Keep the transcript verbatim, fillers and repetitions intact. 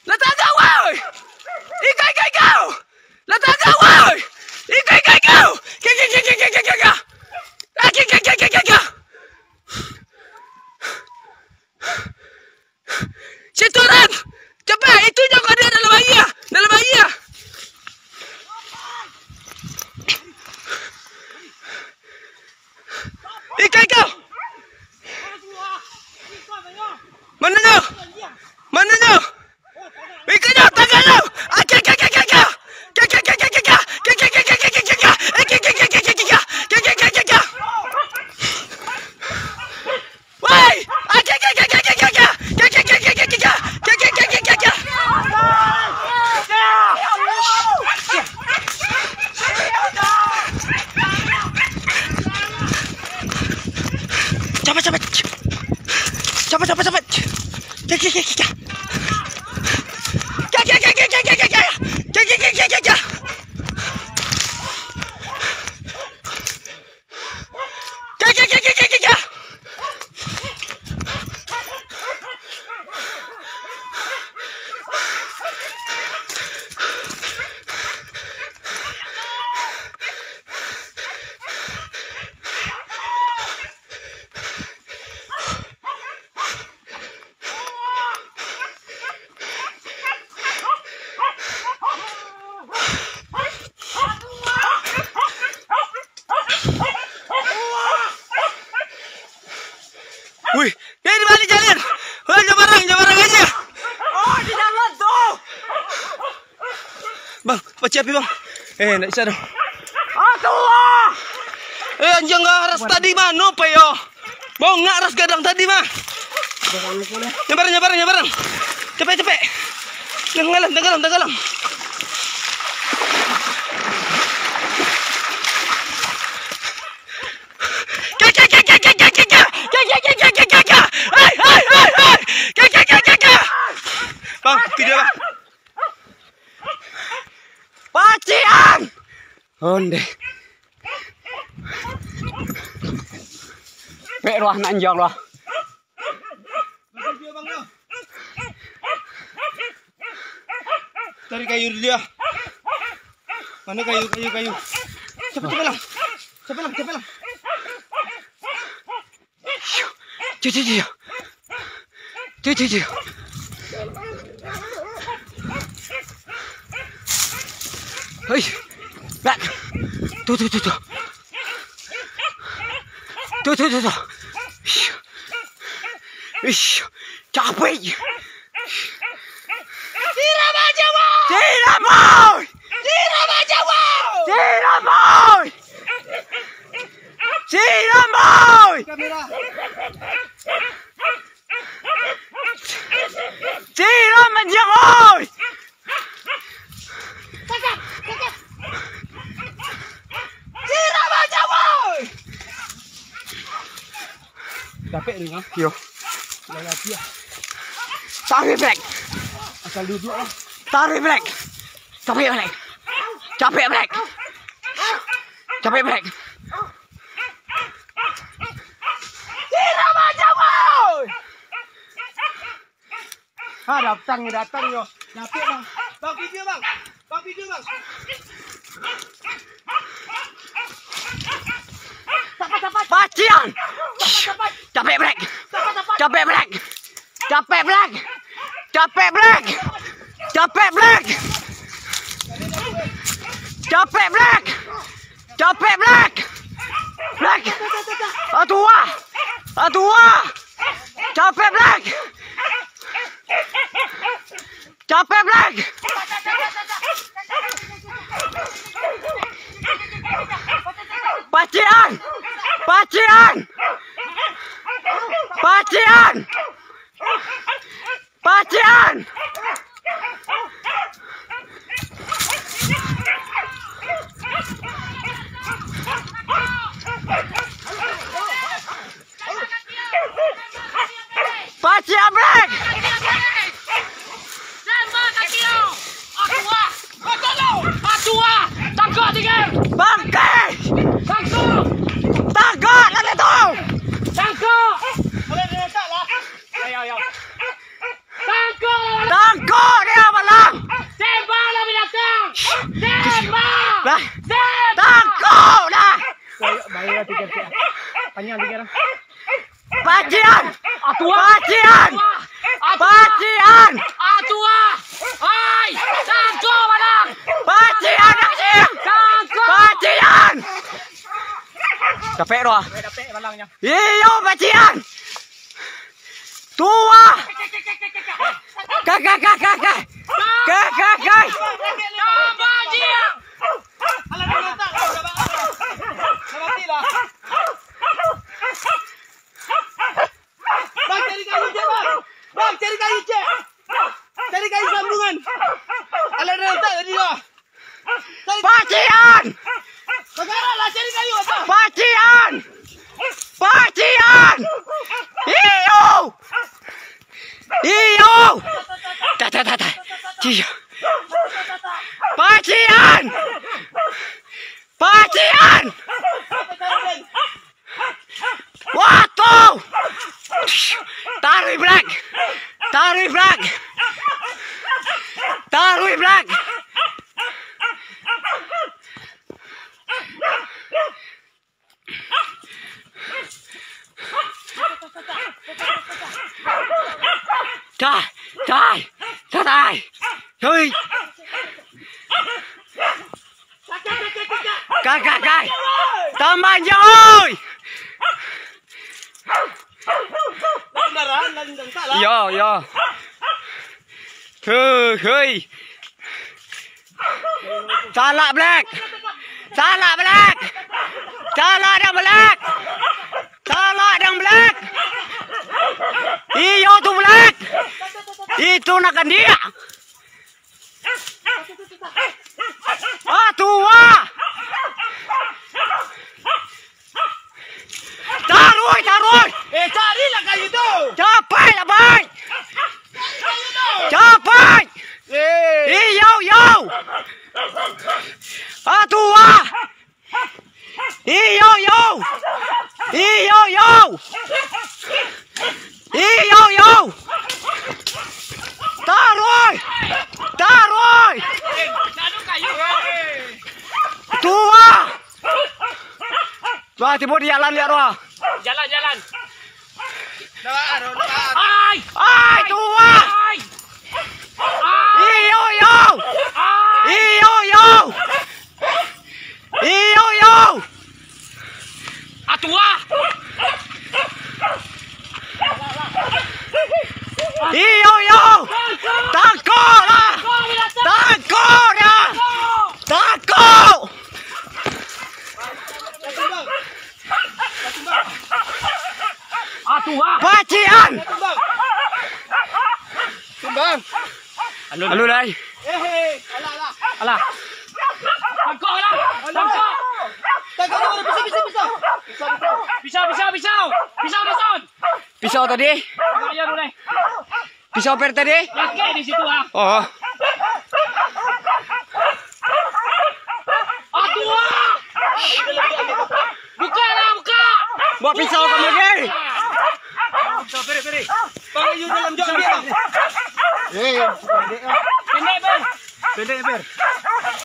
Lah tagak, woi! Iko, iko, iko! Lah tagak, woi! Iko, iko, iko! Kaka, kaka, kaka, kaka! Ah, kaka, kaka, kaka! Situ, Ran! Capek! Itu nyo kau dia dalam aia! Dalam aia! Iko, iko! Mano nyo? Mano nyo? Iko nyo, tagak nyo! Aka, aka, aka, aka, aka! Aka, aka, aka, aka, aka! Aka, aka, aka, aka, aka! Aka, aka, aka, aka, aka! Woi! Aka, aka, aka, aka, aka! Aka, aka, aka, aka, aka! Aka, aka, aka, aka, aka! Capek, capek. Capek, capek, capek. Kaka, kaka, kaka. Kaka, kaka, kaka, kaka. Kaka, kaka, kaka, kaka. Kaka, kaka, kaka, kaka. Wih, eh, di balik jalan. Wah, nyabarang, nyabarang aja. Oh, di dalam tu. Bang, pacik api, Bang. Eh, ndak bisa doh. Ah, tuah. Eh, anjing, aras tadi mano, Pak, yo? Bongak aras gadang tadi mah. Nyabarang, nyabarang, nyabarang. Capek, capek. Tanggalam, tanggalam, tanggalam. Kaka, kaka, kaka, kaka! Kaka, kaka, kaka, kaka! Hai, hai, hai, hai! Kaka, kaka, kaka! Bang, itu dia, Bang. Pacian! Onde. Pek roh anak anjing roh. Cari kayu dulu ya. Mana kayu, kayu, kayu? Cepat, cepat lah. Cepat lah, cepat lah. Cuy, cuy, cuy. Cuy, cuy, cuy. Hei. Bak. Tuh, tuh, tuh, tuh. Tuh, tuh, tuh, tuh. Ish. Ish. Capek. Sirah bajawa! Sirah, boy! Sirah bajawa! Sirah, boy! Sirah, boy! Kamera. Sirah, manjang, boy! Sirah, bajawa! Capek ni, ha? Yo. Lah, lah, siap. Tarik, Black. Asal duduk lah. Tarik, Black. Capek, Black. Capek, Black. Capek, Black. Sirah, bajawa! Ha, datang, datang yo. Capek, Bang. Bang, video, Bang. Bang, video, Bang. Pacian. Capek, Black. Capek, Black. Capek, Black. Capek, Black. Capek, Black. Capek, Black. Capek, Black. Black. Aduh, wah. Aduh, wah. Capek, Black. Capek, Black. Pacian. Pacian. Pacian. Pacian. Pacian, Black! Tangkok tinggi! Bangkih! Tangkok! Tangkok, tadi tu! Tangkok! Ayo, ayo. Tangkok! Tangkok dia! Pacian! Atua! Pacian! Atua! Pacian! Atua! Ai! Tangkok, Balang! Pacian, anjing! Tangkok! Pacian! Dapek doh. Dapek balangnyo. Iyo, pacian! Tua! Kai, kai, kai, kai, kai! Kai, kai, kai! Tambah, anjing! Alah, dah, dah, dah, dah, dah, dah mati lah. Bang, cari kayu, Cek, Bang. Bang, cari kayu, Cek. Cari kayu sambungan. Alah, dah, dah, tadi lah. Cari Pacian! Bagarak lah, cari kayu, apa? Pacian! Pacian! Iyo! Iyo! Dah, dah, dah, dah. Iyo. Pacian! Pacian! Wah, tu! Taruih, Black! Taruih, Black! Taruih, Black! Dai! Dai! Dai! Hei! Kai, kai, kai! Tambah, anjing, oi! Yo, yo. Hei, hei. Talak, Black! Talak, Black! Talak dang, Black! Talak dang, Black! Iyo tu, Black! Itu nak kandiak! Ah, tua! Taruih, taruih! Eh, carilah kayu tu! Capai, capai! Cari kayu tu! Capai! Eh. Iyo, iyo! Ah, tua! Iyo, iyo! Iyo, iyo! Iyo, iyo! Taruih! Taruih! Tua! Tua, tibo di jalan, liek tua. Jalan, jalan. Ai! Ai, tua! Ai! Ai! Iyo, iyo! Ai! Iyo, iyo! Iyo, iyo! Atua! Iyo, iyo! Tangkok lah! Tangkok lah! Tangkok! Atua! Pacian! Tumbang! Anu lai. Eh, eh, alah, alah. Alah. Tangkok lah. Tangkok. Tangkok, tangkok, pisau, pisau, pisau. Pisau, pisau, pisau. Pisau, Dusun. Pisau tadi? Tangkok aja dulu, deh. Pisau per tadi? Pakai di situ, ah. Oh. Aduh, ah. Buka lah, buka. Bawa pisau kamu lagi. Pisau, peri, peri. Bang, you dalam jok, ambil, Bang. Eh, pendek, ah. Pendek, Bang. Pendek, Ber.